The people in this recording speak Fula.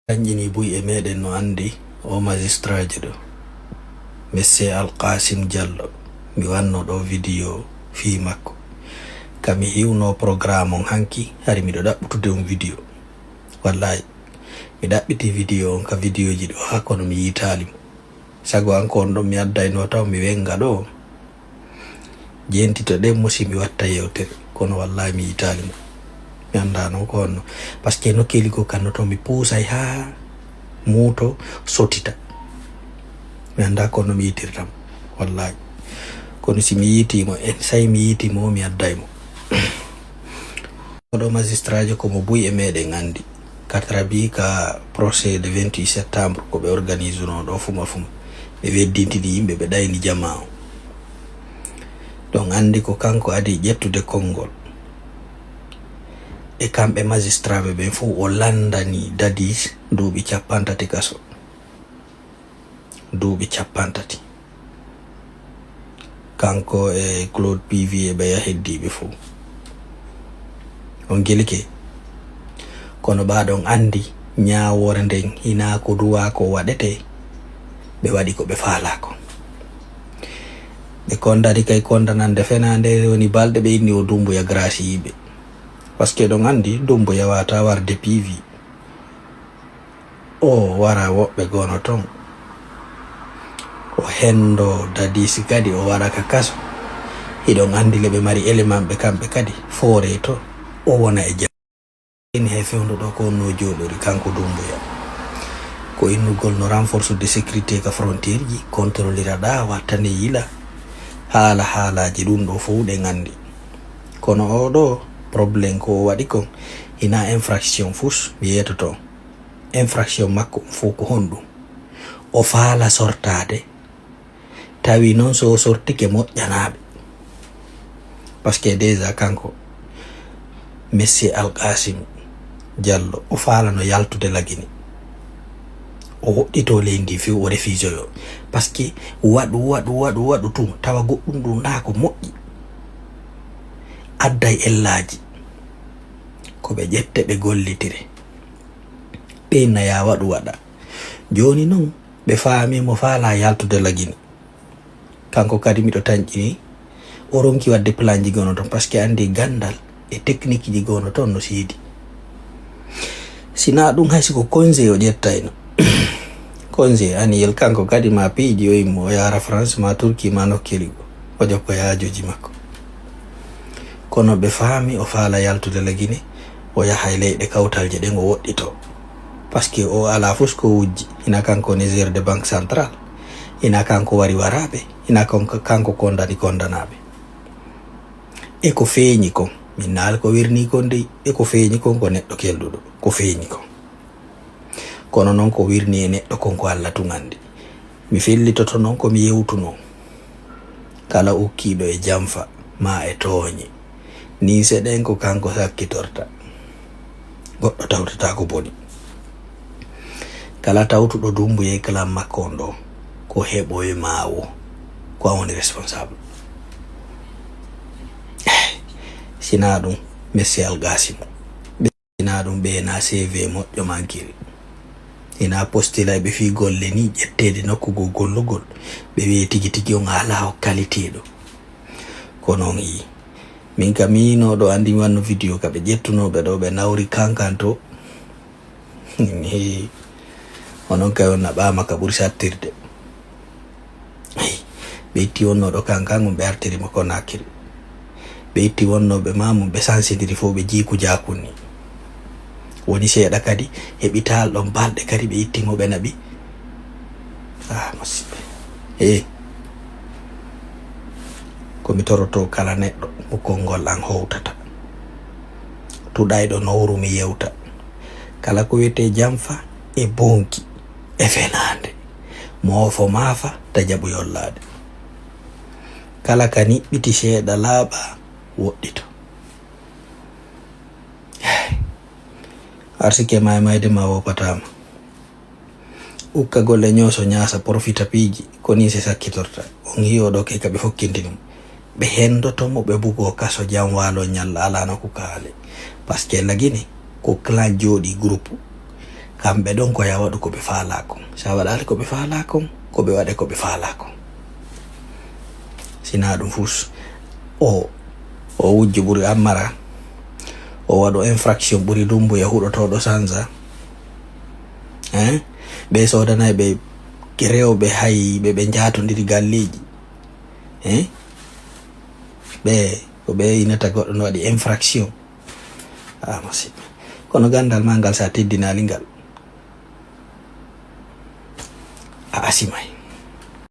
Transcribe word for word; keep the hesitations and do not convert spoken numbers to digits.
Kanƴini buy e meɗen no anndi o magistraajo ɗo, Monsieur Alkasim Diallo. Mi wanno ɗo video fii makko. Ka mi hiwno programme on hanki, hari miɗo ɗaɓɓutude on video. Wallahi, mi ɗaɓɓiti video on ka videoji ɗo haa kono mi yiitaali mo. Sago an ko on ɗon mi addayno taw mi wenga ɗo. Jentito ɗen mo si mi watta yewtere, kono wallahi mi yiitaali mo. Mi anndaa non ko honno. Parce que nokkeeli goo kanno toon mi puusay haa muuto sotita. Mi anndaa ko honno mi yiitirta mo, wallahi. Kono si mi yiitii mo, en say mi yiitii mo, mi adday mo. Oɗo magistraajo ko mo buy e meɗen anndi. Katrabi ka procès de vingt-huit septembre ko ɓe organisunoo ɗo fuma fuma. Ɓe weddintini yimɓe, ɓe ɗayni jamaa on. Ɗon anndi ko kanko adi ƴettude konngol. E kamɓe magistraaɓe ɓen fof o lanndani Dadis duuɓi cappanɗe tati kaso. Duuɓi cappanɗe tati. Kanko e Claude Pivi e ɓeya heddiiɓe fof. On gelike. Kono ɓaaɗon anndi ñaawoore nden hinaa ko duwaa ko waɗetee. Ɓe waɗi ko ɓe faalaa kon. Ɓe kondani kay kondanande fenaande woni balɗe ɓe inni o Dumbuya grâce yiɓe. Parce que ɗon anndi Dumbuya waata warde Pivi. O wara woɓɓe gono ton. O hendo Dadis kadi o wara ka kaso. Hiɗon anndi le ɓe mari élément ɓe kamɓe kadi foore to o wona e jam. Ini he fewndo ɗo ko onno jooɗori kanko Dumbuya. Ko innugol no renforce de sécurité ka frontière ji, contrôlira ɗa, wattane yila. Haala haalaaji ɗum ɗo fof ɗen anndi. Kono o ɗo problème ko o waɗi kon, hina infraction fus mi yetoto. Infraction makko fof ko honɗum? O faala sortaade. Tawi noon so o sortike moƴƴanaaɓe. Parce que déjà kanko, Monsieur Alkasim Diallo, o faalano yaltude Lagine. O woɗɗito leydi ndi few, o refisoyo. Parce que waɗu, waɗu, waɗu, waɗu tun, tawa goɗɗum ɗum ɗa ko moƴƴi. Adday ellaaji. Ko ɓe ƴette, ɓe gollitire. Ɓe naya waɗu waɗa. Jooni noon, ɓe faami mo faala yaltude Lagine. Kanko kadi miɗo tanƴini, o ronki waɗde planji gono toon, parce que anndi ganndal e technique ji gono toon no seedi. Sinaa ɗum hay si ko congé o ƴettayno. Congé annuel kanko kadi ma piiji o immo o yaara France ma Turquie ma nokkeeli goo. O jokkoya haajuuji makko. Kono ɓe faami o faala yaltude Lagine, o yaha e leyɗe kawtalje ɗen o woɗɗito. Parce que o alaa fof ko wujji, hina kanko woni gérant de banque centrale, hina kanko wari waraaɓe, hina kanko, kanko kondani kondanaaɓe. E ko feeñi kon, min naal ko wirnii kon dey, e ko feeñi kon ko neɗɗo kelduɗo, ko feeñi kon. Kono noon ko wirnii e neɗɗo kon ko Alla tun anndi. Mi fellitoto noon ko mi yewtunoo. Kala ukkiiɗo e janfa, maa e tooñe. Nii seɗen ko kanko sakkitorta. Goɗɗo tawtata ko boni. Kala tawtuɗo Dumbuya e clan makko on ɗo, ko heɓoy maawo. Ko an woni responsable. Sinaa ɗum, Monsieur Alkasim. Hinaa ɗum ɓe na C V moƴƴo mankiri. Hinaa postilay ɓe fii golle ni ƴetteede nokku goo gollugol. Ɓe wi'e tigi tigi on alaa o qualité ɗo. Kono on yii. Min ka miinoo ɗo anndi mi wanno video ka ɓe ƴettunoo ɓe ɗo ɓe nawri kankan to. Hii. Onon kay on naɓaama ka ɓuri sattirde. Hey, ɓe itti wonnooɗo kan, kan on ɓe artiri mo Conakry. Ɓe itti wonnooɓe ma mum, ɓe sansindiri fof, ɓe jiiku jaakun ni. Woni seeɗa kadi, heɓi taal ɗon balɗe kadi ɓe itti mo ɓe naɓi. Ah, musiɓɓe. Hey. Ko mi toroto kala neɗɗo mo konngol an howtata. Tuɗayɗo nowru mi yewta. Kala ko wiyetee janfa e bonki e fenaande. Moofo maafa ta jaɓu yollaade. Kala ka niɓɓiti seeɗa laaɓa woɗɗito. Arsike ma e mayde ma woppataama. Ukkagol e ñooso ñaasa porofita piiji, ko nii se sakkitorta. On hiyo ɗo ke ka ɓe fokkintini mo. Ɓe hendoto mo, ɓe bugoo kaso jam waalo ñalla alaa no ko kaale. Parce que Lagine ko clan jooɗi groupe. Kamɓe ɗon ko ya waɗu ko ɓe faalaa kon. So a waɗaali ko ɓe faalaa kon, ko ɓe waɗe ko ɓe faalaa kon. Sinaa ɗum fus, o, o wujju ɓuri Ammara, o waɗu infraction ɓuri Dumbuya huɗotooɗo Sanza. Hein? Ɓe soodanay ɓe rewɓe hay ɓe ɓe njaatondiri galleeji. Hein? Ɓe, ko ɓe inata goɗɗo no waɗi infraction. Ah, masiɓɓe. Kono ganndal maa ngal, so a teddinaali ngal, a asimay.